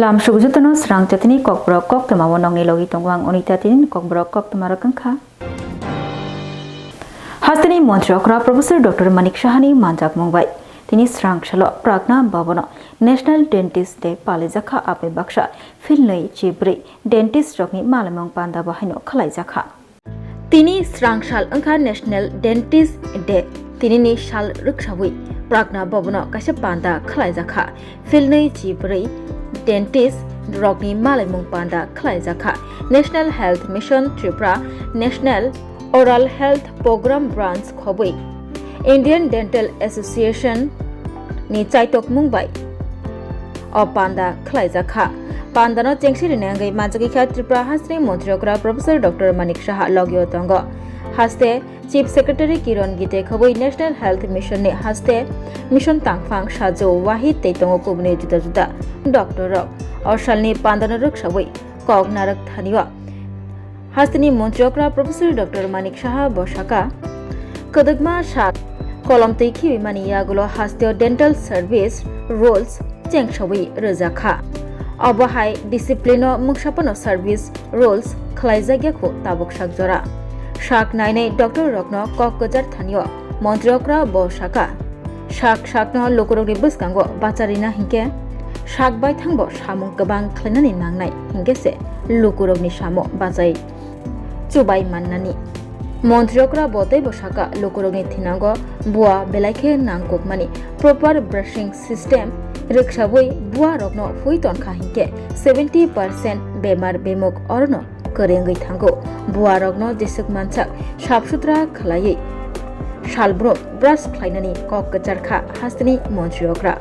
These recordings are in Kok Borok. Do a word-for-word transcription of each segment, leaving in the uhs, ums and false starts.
Lam sugu jotono srang chatini kokborok koktwma o nongni logi tongo ang Onita tini kokborok koktwma rok wngkha. Hasteni montri okra Professor Doctor Manik Sahani manjakmung bai tini srang salo Pragna Bhavan o National Dentist Day palijakha, aboni baksa philnwi chibrwi dentist rokni malimung panda bo haino khlaijakha. Tini srang sal wngkha National Dentist Day. Tinini sal rwksawi Pragna Bhavan o kaisa panda khlaijakha. Philnwi chibrwi dentist rokni malaimung panda khlaijakha. National Health Mission Tripura, National Oral Health Program Branch khobwi Indian Dental Association ni chaitokmung bai o panda khlaijakha. Pandano chengsi rina wngwi manjagwi kha Tripura hasteni montri okra Professor Doctor Manik Saha logio tongo. Haste Chief Secretary Kiron Gite khobwi National Health Mission ni haste Mission tangphang Sajo Wahid tei tongo kubuni juda juda doctor rok. O salni pandano rwksawi kok narwk thanio hasteni montri okra Professor Doctor Manik Saha bo saka, kwdwkma sak kolom twi khibi mani yagulo hasteo dental service rules chengsawi rwjakha. Obo hai discipline o mungsa phano service rules khlaijak ya khu tabuk sak jora. Sak nainai doctor rokno kok kwchar thanio montri okra bo saka, sak sakno lukurokni bwskango bacharina hinkhe sak baithang bo samung kwbang khlainani nangnai hinkhe se lukurokni samo bachai chubai mannani. Montri okra bo teibo saka, lukurokni thinango bua belai khe nangkukmani, proper brushing system rwksawi bua rokno phui tonkha hinkhe seventy percent bemar bemuk orono kwrwi wngwi thango. Bua rokno jeswk mansak sap sutra khlaiwi salbrum brush khlainani kok kwchar kha hasteni montri okra.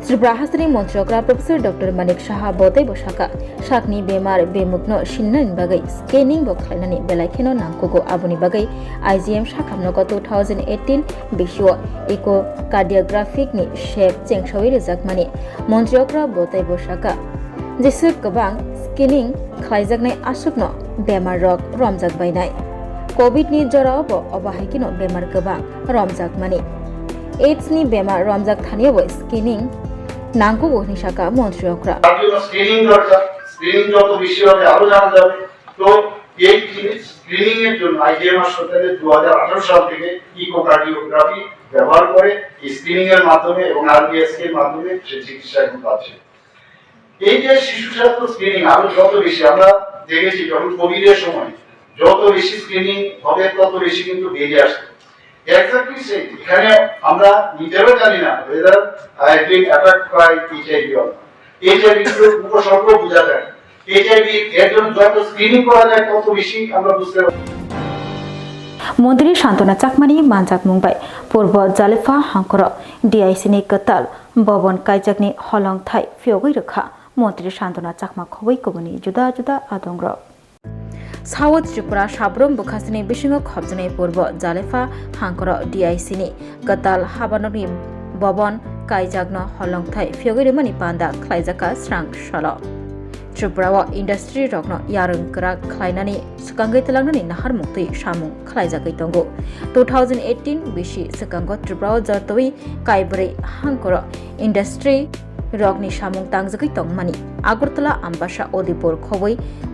Tripura hasteni montri okra Professor Doctor Manik Saha bo teibo saka, sakni bemar bemukno sinani bagwi scanning bo khlainani belai kheno nangkugo. Aboni bagwi I G M sakhamnogo two thousand eighteen bisio echocardiographic ni shape chengsawi rwjakmani. Montri okra bo teibo saka, jeswk kwbang scanning khlaijaknai aswkno bemar rok romjak bainai. Covid ni jorao bo obo hai kheno bemar kwbang romjakmani. AIDS ni bemar romjak thaniyo bo scanning nangkugo hwnwi saka montri okra. তার জন্য স্ক্রিনিং দরকার। স্ক্রিনিং যত বেশি হবে আরো জানা যাবে। তো এই জিনিস স্ক্রিনিং এর জন্য আইজিএম হাসপাতালে দু হাজার আঠারো সাল থেকে ইকোকার্ডিওগ্রাফি ব্যবহার করে এই স্ক্রিনিং এর মাধ্যমে এবং আরবিএসকে এর মাধ্যমে সে চিকিৎসা এখন পাচ্ছে। এই যে শিশু স্বাস্থ্য স্ক্রিনিং আরো যত বেশি আমরা দেখেছি যখন কোভিড এর সময় যত বেশি স্ক্রিনিং হবে তত বেশি কিন্তু বেরিয়ে আসবে। Exactly same. এখানে আমরা নিজেরও জানি না whether I being attacked by HIV or not. HIV কিন্তু উপসর্গ বোঝা যায়। এইচআইভি এর জন্য যত স্ক্রিনিং করা যায় তত বেশি আমরা বুঝতে পারি। Montri Santona Chakmani manjakmung bai Purbo Jalefa hangkoro D I C ni kwtal bobon kaijakni holongthai phiyogwi rwkha Montri Santona Chakma khobwi kubuni juda juda adongrok. South Tripura sabrum bwkhasini bisingo khopjaknai Purbo Jalefa hangkoro D I C ni kwtal habanokni bobon kaijakno holongthai phiyogwi rwmani panda khlaijakha srang salo. Tripura o industry rokno yarwng kwrak khlainani swkangwi twlangnani naharmung twi samung khlaijagwi tongo. Two thousand eighteen bisi swkango Tripura o jotoi kaibrwi hangkoro industry rokni samung tangjagwi tongmani. Agartala, Ambasa, Udaipur khobwi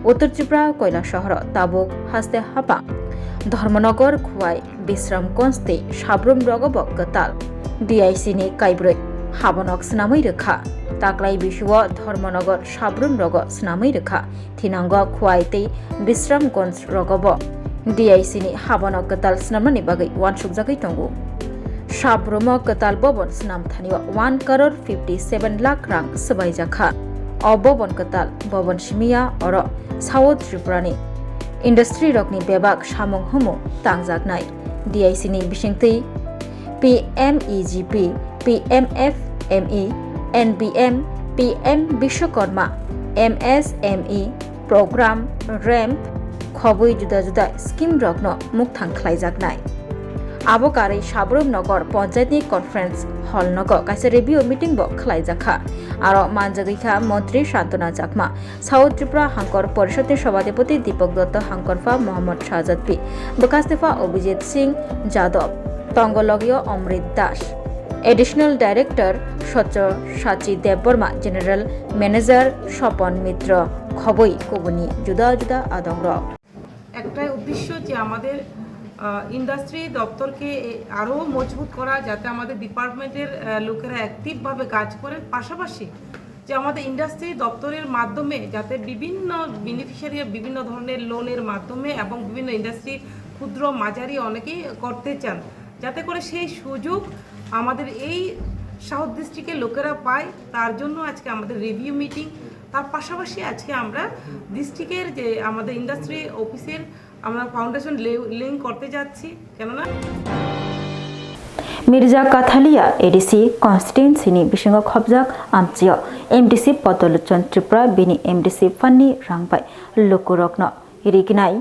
Uttar Tripura, Koilasahar o tabuk haste hapang Dharmanagar, Khowai, Bisramganj tei sabrum rogo bo kwtal D I C ni kaibrwi habanok swnamwi rwkha. Taklai bisio Dharmanagar sabrum rogo swnamwi rwkha. Thinango Khowai tei Bisramganj rogo bo D I C ni habanok kwtal swnamnani bagwi uansukjagwi tongo. Sabrumo kwtal bobon swnam thanio one crore fifty seven lakh rang swbaijakha. O bobon kwtal bobon simiya oro South Tripura ni industry rokni bebak samung humu tangjaknai. D I C ni bisingtwi P M E G P, P M F M E, N B M, P M Bishwakarma, M S M E program, ramp, khobwi juda juda scheme rokno mukthang khlaijaknai. Abo karwi Sabrum Nagar Panchayat ni conference hall nogo kaisa review meeting bo khlaijakha. Aro manjagwi kha Montri Santona Chakma, South Tripura Hangkor Porishod ni Sabhapati Deepak Dutta, Hangkorpha Mohammad Shahzad P, Bwkhastefa Abhijit Singh Jadhav, Tongologio Amrit Das, Additional Director Sotyo Sachi Debbarma, General Manager Sopon Mitro, khobwi kubuni juda juda adongrok. একটাই উদ্দেশ্য যে আমাদের ইন্ডাস্ট্রি দপ্তরকে এ- আরও মজবুত করা, যাতে আমাদের ডিপার্টমেন্টের আহ, লোকেরা অ্যাক্টিভভাবে কাজ করেন। পাশাপাশি যে আমাদের ইন্ডাস্ট্রি দপ্তরের মাধ্যমে যাতে বিভিন্ন বেনিফিশিয়ারি বিভিন্ন ধরনের লোনের মাধ্যমে এবং বিভিন্ন ইন্ডাস্ট্রি ক্ষুদ্র মাঝারি অনেকেই করতে চান, যাতে করে সেই সুযোগ আমাদের এই সাউথ ডিস্ট্রিক্টের লোকেরা পায়, তার জন্য আজকে আমাদের রিভিউ মিটিং। তার পাশাপাশি আজকে আমরা ডিস্ট্রিক্টের যে আমাদের ইন্ডাস্ট্রি অফিসের আমরা ফাউন্ডেশন লিঙ্ক করতে যাচ্ছি, কেননা Mirja Kathalia A D C constituency ni bisingo khobjak amchio M D C Podolochon Tripura bini M D C fund ni rang bai lukurokno rignai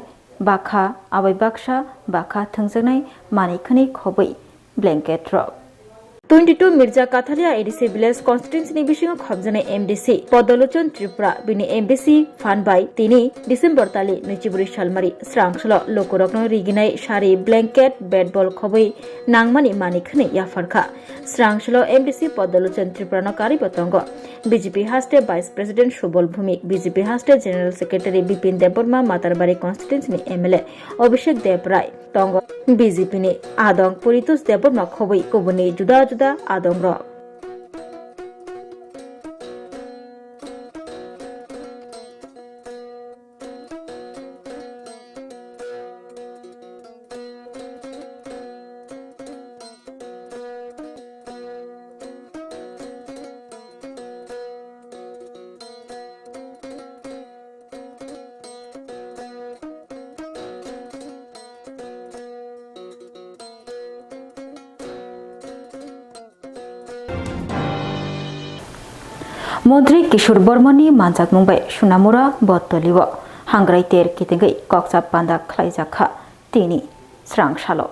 bakha abai baksa bakha thwngjaknai manwi khwnwi khobwi blanket rok. Twenty two Mirja Kathalia A D C village constituency ni bisingo khobjaknai M D C Podolochon Tripura bini M D C fund bai tini December tali nwichibri salmari srangsalo lukurokno riginai sari blanket bat bol khobwi nangmani manwi khwnwi yapharkha. Srangsalo M D C Podolochon Tripura no karwi bo tongo. B J P haste Vice President Subol Bhumik, B J P haste General Secretary Bipin Debbarma, Matarbari constituency ni M L A Abhishek Debrai tongo. B J P ni adong Puritos Debbarma khobwi kubuni juda juda adong rok. Montri Kishore Bormani manjakmung bai Sunamura Bottolio hangrai ter kitingwi kokchap panda khlaijak kha tini srangsalo.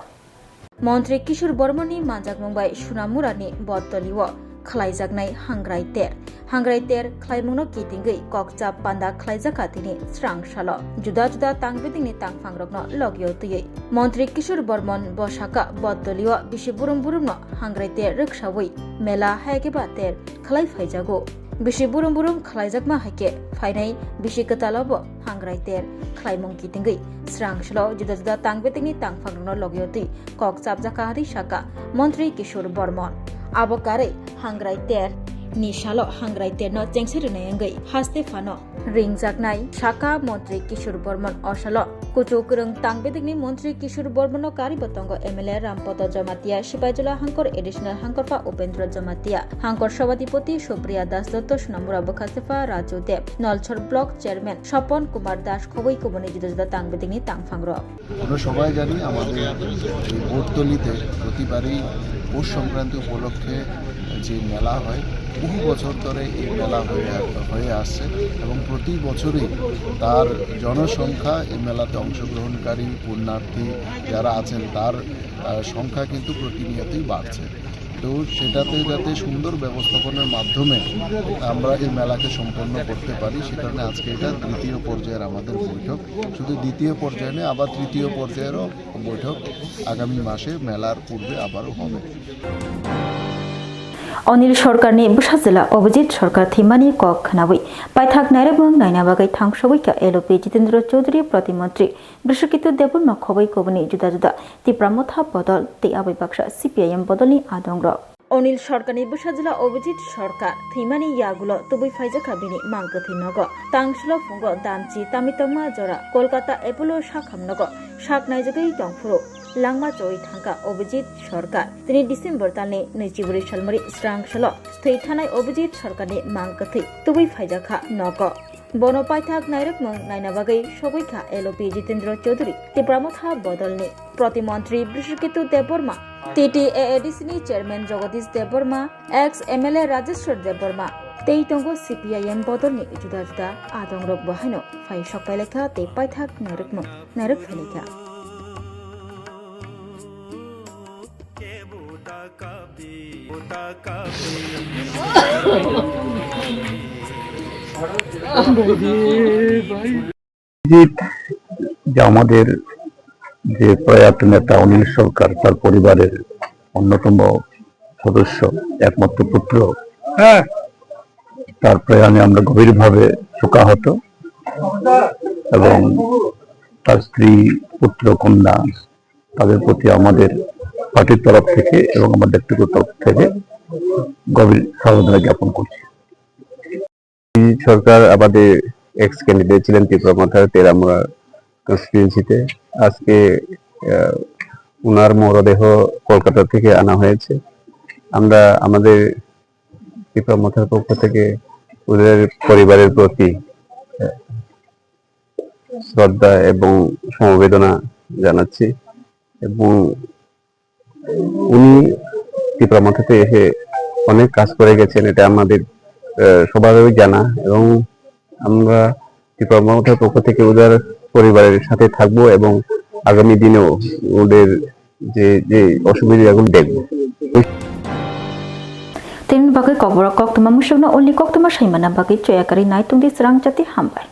Montri Kishore Bormani manjakmung bai Sunamurani Bottolio khlaijaknai hangrai ter. Hangrai ter khlaimungno kitingwi kokchap panda khlaijak kha tini srangsalo. Juda juda tangbidingni tangphangrokno logio twiwi Montri Kishore Bormon bo sakha Bottolio bisi burum burumno hangrai ter rwksawi mela hai khe ba ter khlai phaijago. Bisi burum burum khlaijakma hai khe phainai bisi kwtalo bo hangrai ter khlaimung kitingwi srangsalo juda juda tangbidingni tangphangrokno logio twi kok chapjak kha hwnwi sakha Montri Kishore Bormon. Abo karwi hangrai ter ni salo hangrai terno chengse rwnai wngwi haste phano ringjaknai sakha Montri Kishore Bormon. O salo kuchuk kwrwng tangbidingni Montri Kishore Bormono karwi bo tongo M L A Rampodo Jamatia, Sipaijala Hangkor Additional Hangkorpha Upendra Jamatia, Hangkor Sabhadipoti Supriya Das Dotto, Sunamura Bwkhasepa Raju Deb, Nolsor Block Chairman Sopon Kumar Das, khobwi kubuni juda juda tangbidingni tangphangrok. আমরা সবাই জানি, আমাদের এই বটতলিতে প্রতিবারই পৌষ সংক্রান্তি উপলক্ষে যে মেলা হয়, বহু বছর ধরে এই মেলা হয়ে, হয়ে আসছে এবং প্রতি বছরই তার জনসংখ্যা, এই মেলাতে অংশগ্রহণকারী পুণ্যার্থী যারা আছেন, তার, আহ, সংখ্যা কিন্তু প্রতিনিয়তই বাড়ছে। তো সেটাতে যাতে সুন্দর ব্যবস্থাপনার মাধ্যমে আমরা এই মেলাকে সম্পন্ন করতে পারি, সে কারণে আজকে এটা দ্বিতীয় পর্যায়ের আমাদের বৈঠক। শুধু দ্বিতীয় পর্যায়ে নয়, আবার তৃতীয় পর্যায়েরও বৈঠক আগামী মাসে মেলার পূর্বে আবারও হবে। Anil Sarkarni bwsajwla Abhijit Sarkar thwimani kok khwnawi paithak nairwkmung naina bagwi thangsawi kha L O P Jitendra Chaudhary, Pratimontri Brishaketu Debbarma khobwi kubuni juda juda Tipra Motha bodol tei abai baksa C P I M bodolni adongrok. Anil Sarkarni bwsajwla Abhijit Sarkar thwimani yagulo tubui phaijakha bini mang kwthwi nogo. Tangslo phungo damchi tami tongma jora Kolkata Apollo sakham nogo sak naijagwi tongphuru langma choi thangkha Abhijit Sarkar. Tini December talni nwichibrwi salmari srangsalo thwi thanai Abhijit Sarkarni mang kwthwi tubui phaijakha nogo. Bono paithak nairwkmung naina bagwi sogwi kha L O P Jitendra Chaudhary, Tipra Motha bodolni Pratimontri Brishaketu Debbarma, T T A A D C ni Chairman Jagadish Debbarma, ex M L A Rajeshwar Debbarma, tei tongo C P I M bodolni juda juda adongrok bo haino phai sok pailaikha tei paithak nairwkmung nairwk phailaikha. Abhijit যে আমাদের যে প্রয়াত নেতা অনিল সরকার, তার পরিবারের অন্যতম সদস্য, একমাত্র পুত্র, হ্যাঁ। তার প্রয়াণে আমরা গভীরভাবে শোকাহত এবং তার স্ত্রী, পুত্র, কন্যা, তাদের প্রতি আমাদের পার্টির তরফ থেকে এবং আমার ব্যক্তিগত তরফ থেকে গভীর সমবেদনা জ্ঞাপন করছি। এই সরকার আমাদের এক্স ক্যান্ডিডেট ছিলেন ত্রিপুরা মথার তেরামুরা কনস্টিটিউয়েন্সিতে। আজকে, আহ, ওনার মরদেহ কলকাতা থেকে আনা হয়েছে। আমরা আমাদের ত্রিপুরা মথার পক্ষ থেকে ওদের পরিবারের প্রতি, আহ, শ্রদ্ধা এবং সমবেদনা জানাচ্ছি। এবং উনি ত্রিপুরা মথাতে এসে অনেক কাজ করে গেছেন, এটা আমাদের, আহ, সবারই জানা। এবং আমরা ত্রিপুরা মথার পক্ষ থেকে ওদের পরিবারের সাথে থাকবো এবং আগামী দিনেও ওদের যে, যে অসুবিধাগুলো দেখবো। Tini bagwi kokborok koktwma musukno ulni koktwma saimana bagwi choya kwrwi nai tongdi, srang chati hambai.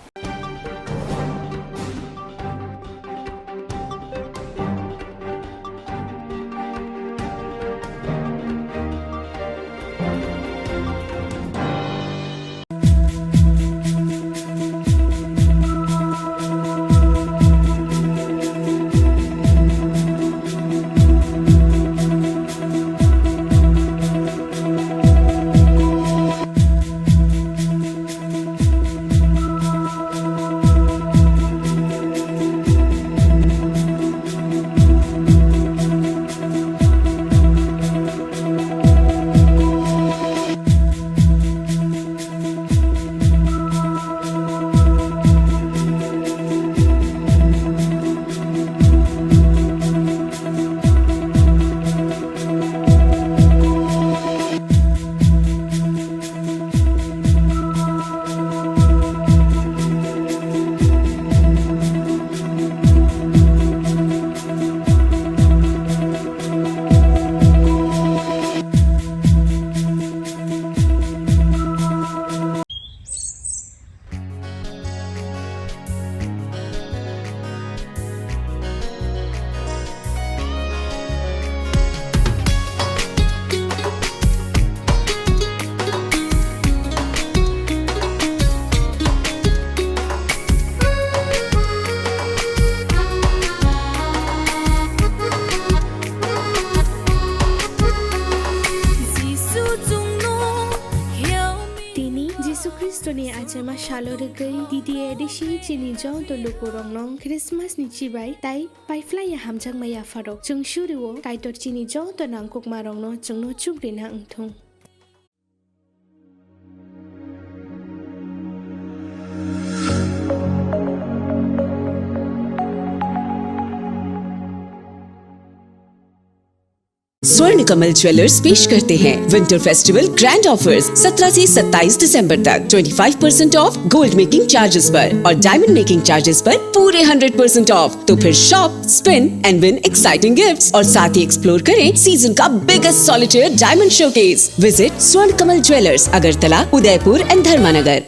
Tini Jisu Khristoni achaima salo rwgwi D D A D C chini joto lukurokno Christmas ni chibai tai paiphlaiya hamjakma yapharok. Chwng surio Kaitor chini joto nangkukmarokno chwngno chukrina wngthung. स्वर्ण कमल ज्वेलर्स पेश करते हैं winter festival grand offers. सत्रह से सत्ताईस दिसंबर तक twenty five percent of gold making charges पर और डायमंड मेकिंग चार्जेस पर पूरे हंड्रेड परसेंट ऑफ। तो फिर shop, spin and win exciting gifts और साथ ही एक्सप्लोर करें सीजन का biggest solitaire diamond showcase. Visit स्वर्ण कमल ज्वेलर्स, अगरतला, उदयपुर एंड धर्मानगर।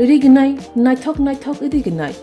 Rignai, naithok naithok rignai.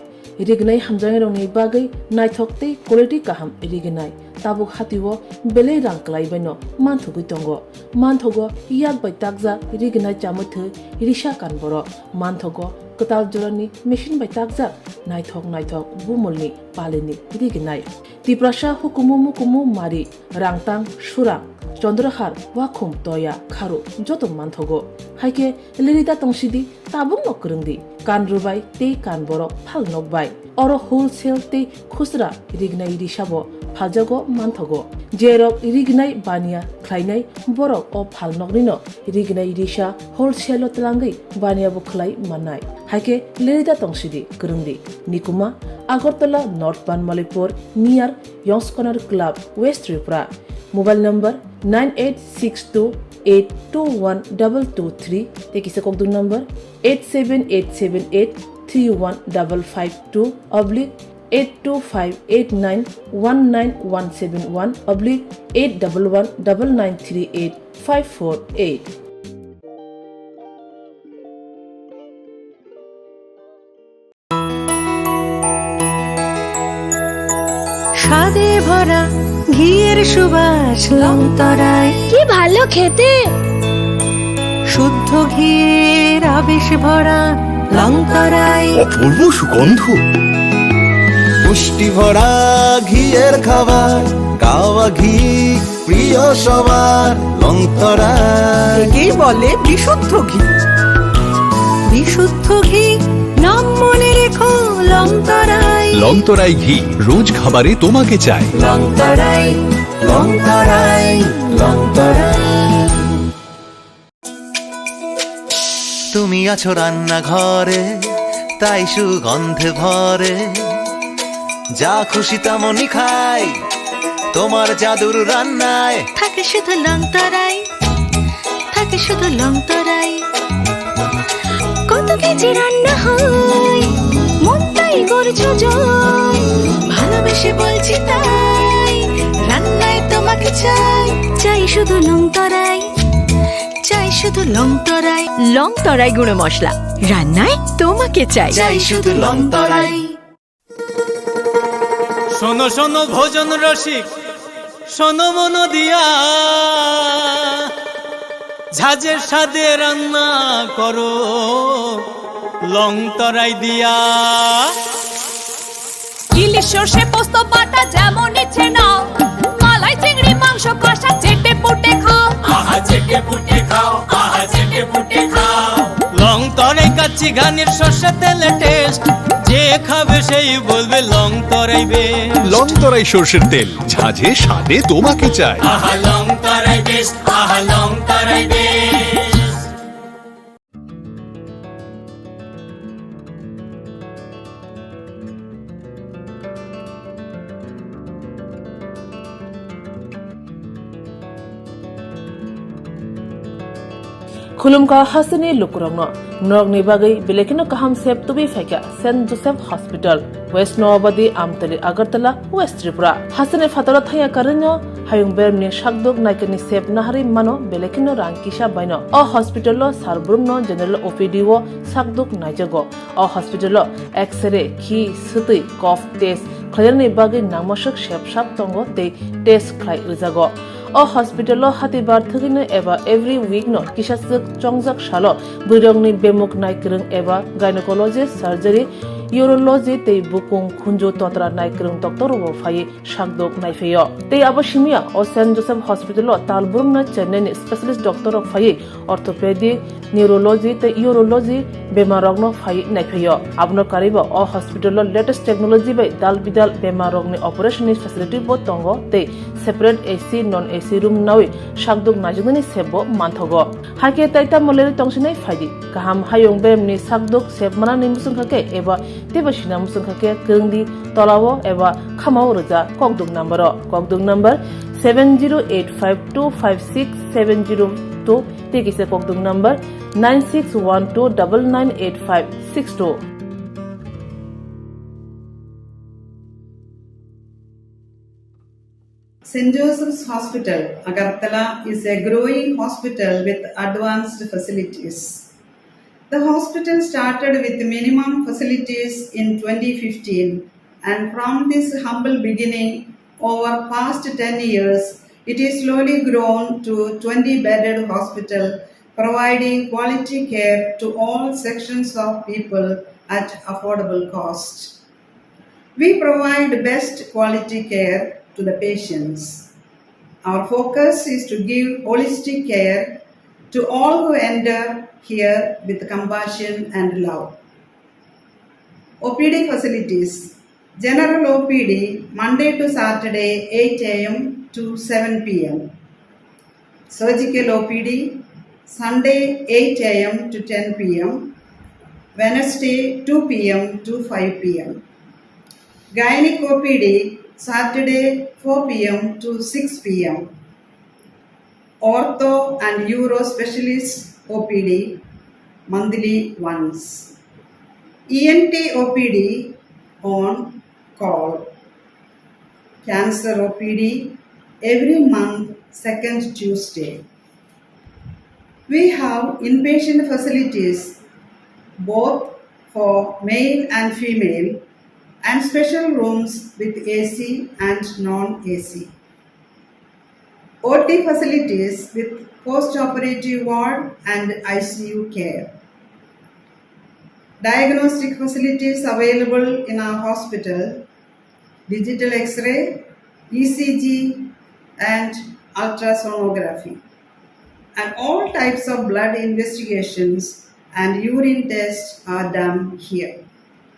Rignai hamjaknairokni bagwi naithok tei quality kaham rignai. Tabuk hatio belai rang kwlaibaino manthogwi tongo. Manthogo yak bai takjak rignai chamwi thwi risa kan borok. Manthogo kwtal jorani machine bai takjak naithok naithok bumulni palini rignai. Tiprasa hukumu mukumu mari, rangtang, surang, chondrohar, wakhum, toya, kharu joto manthogo. Haikhe lerida tongsidi, tabukno kwrwngdi. Kan rwbai tei kan borok phal nokbai. Oro wholesale tei khusra rignai risabo phaljago manthogo. Jerok rignai baniya khlainai borok o phal noknino rignai risa wholesale-o twlangwi baniya bo khlai mannai. Haikhe lerida tongsidi, kwrwngdi. Nikuma, Agartala North Banmalipur, near Yongs Corner Club, West Tripura. Mobile number nine eight six two eight two one double two three tei kisa kokduk number eight seven eight seven eight three one double five two oblique eight two five eight nine one nine one seven one oblique eight double one double nine three eight five four eight. স্বাদে ভরা ঘিয়ের সুবাস লংতরাই। কি ভালো খেতে। শুদ্ধ ঘিয়ের আবেশ ভরা লংতরাই। অপূর্ব সুগন্ধ। পুষ্টি ভরা ঘিয়ের খাবার, কাওয়া ঘি প্রিয় সবার। লংতরাই। একেই বলে বিশুদ্ধ ঘি। বিশুদ্ধ ঘি, নাম মনে রেখো লংতরাই। লংতরাই ঘি, রোজ খাবারে তোমাকে চাই। লংতরাই, লংতরাই, লংতরাই। তুমি আছো রান্নাঘরে, তাই সুগন্ধে ভরে। যা খুশি তেমনই খাই, তোমার জাদুর রান্নায় থাকে শুধু লংতরাই, থাকে শুধু লংতরাই। কত কেজি রান্না হয়, মনটাই করছো জয়। ভালোবেসে বলছি তাই, রান্নায় তোমাকে চাই, চাই শুধু লংতরাই, চাই শুধু লংতরাই। লংতরাই গুঁড়ো মশলা, রান্নায় তোমাকে চাই। চাই শুধু লংতরাই। শোনো শোনো ভোজন রসিক, শোনো মন দিয়া, ঝাঁঝের স্বাদে রান্না করো লং তরাই দিয়া। ইলিশ সর্ষে পোস্ত বাটা যেমন ইচ্ছে নাও, মালাই চিংড়ি মাংস কষা চেটে পুটে খাও। আহা চেটে পুটে খাও, আহা চেটে পুটে খাও। লং তরাই কাচ্চি ঘানির সর্ষে তেলে টেস্ট, যে খাবে সেই বলবে লং তরাই বেস্ট। লং তরাই সর্ষের তেল, ঝাঁঝে স্বাদে তোমাকে চাই। আহা লং তরাই বেস্ট, আহা লং তরাই best. Khulumkha hasteni lukurokno, norokni bagwi belai kheno kaham sep tubui phaikha Saint Joseph Hospital, West Noabadi, Amtali, Agartala, West Tripura. Hasteni phataro thangya karwino hayung beremni sakduk naikani sep naharwi mano belai kheno rang kisa baino. O hospital o sar brumno general O P D o sakduk naijago. O hospital o X-ray, khi, swtwi, cough test khlainani bagwi nangmaswk sep sap tongo tei test khlai rwjago. O hospital o hatibar thwgwino eba every week no kisaswk chongjak salo bwrwirokni bemuk naikwrwng eba gynecologist, surgery, urology tei bukung khunju totra naikwrwng doctor rokbo phaiwi sakdok naiphaio. Tei abo simiya o Saint Joseph Hospital o tal brumno Chennai ni specialist doctor rok phaiwi orthopedic, neurology tei urology bemar rokno phaiwi naiphaio. Abono karwibo o hospital o latest technology bai dal bidal bemar rokni operation ni facility bo tongo tei separate A C, non A C room nawi sakdok naijaknani sep bo manthogo. Haikhe tai tamo lerwi tongsinai phaidi. Kaham hayung beremni sakdok sep manani muchungkha khe eba teibo sina muchungkha khe kwrwngdi tolao eba khamao rwja kokduk number o. Kokduk number seven zero eight five two five six seven zero two tei kisa kokduk number nine six one two double nine eight five six two. Saint Joseph's Hospital, Agartala is a growing hospital with advanced facilities. The hospital started with minimum facilities in twenty fifteen, and from this humble beginning, over past ten years, it is slowly grown to twenty bedded hospital, providing quality care to all sections of people at affordable cost. We provide best quality care to the patients. Our focus is to give holistic care to all who enter here with compassion and love. O P D facilities. General O P D, Monday to Saturday, eight A M to seven P M. Surgical O P D, Sunday, eight A M to ten P M, Wednesday, two P M to five P M. Gynec O P D, Saturday, four P M to six P M. Ortho and Uro Specialist O P D, monthly once. E N T O P D on call. Cancer O P D every month, second Tuesday. We have inpatient facilities both for male and female and special rooms with A C and non-A C. O T facilities with post-operative ward and I C U care. Diagnostic facilities available in our hospital, digital X-ray, E C G, and ultrasonography. And all types of blood investigations and urine tests are done here.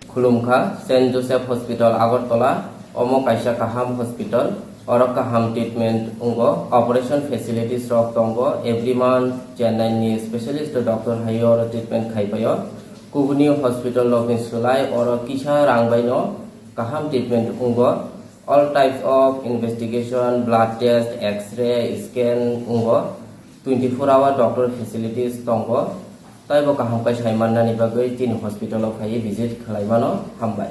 Khulumkha, Saint Joseph Hospital, Agartala. Omo kaisa kaham hospital. Oro kaham treatment wngo. Operation facilities rok tongo. Every month Chennai ni specialist doctor hai oro treatment khai paio. Kubuni hospital rok ni slai oro kisa rang bai no kaham treatment wngo. All types of investigation, blood test, X-ray, scan wngo. Twenty four hour doctor facilities tongo. Taibo kaham kai sai mannani bagwi tini hospital o phaiwi visit khlai mano. Hambai.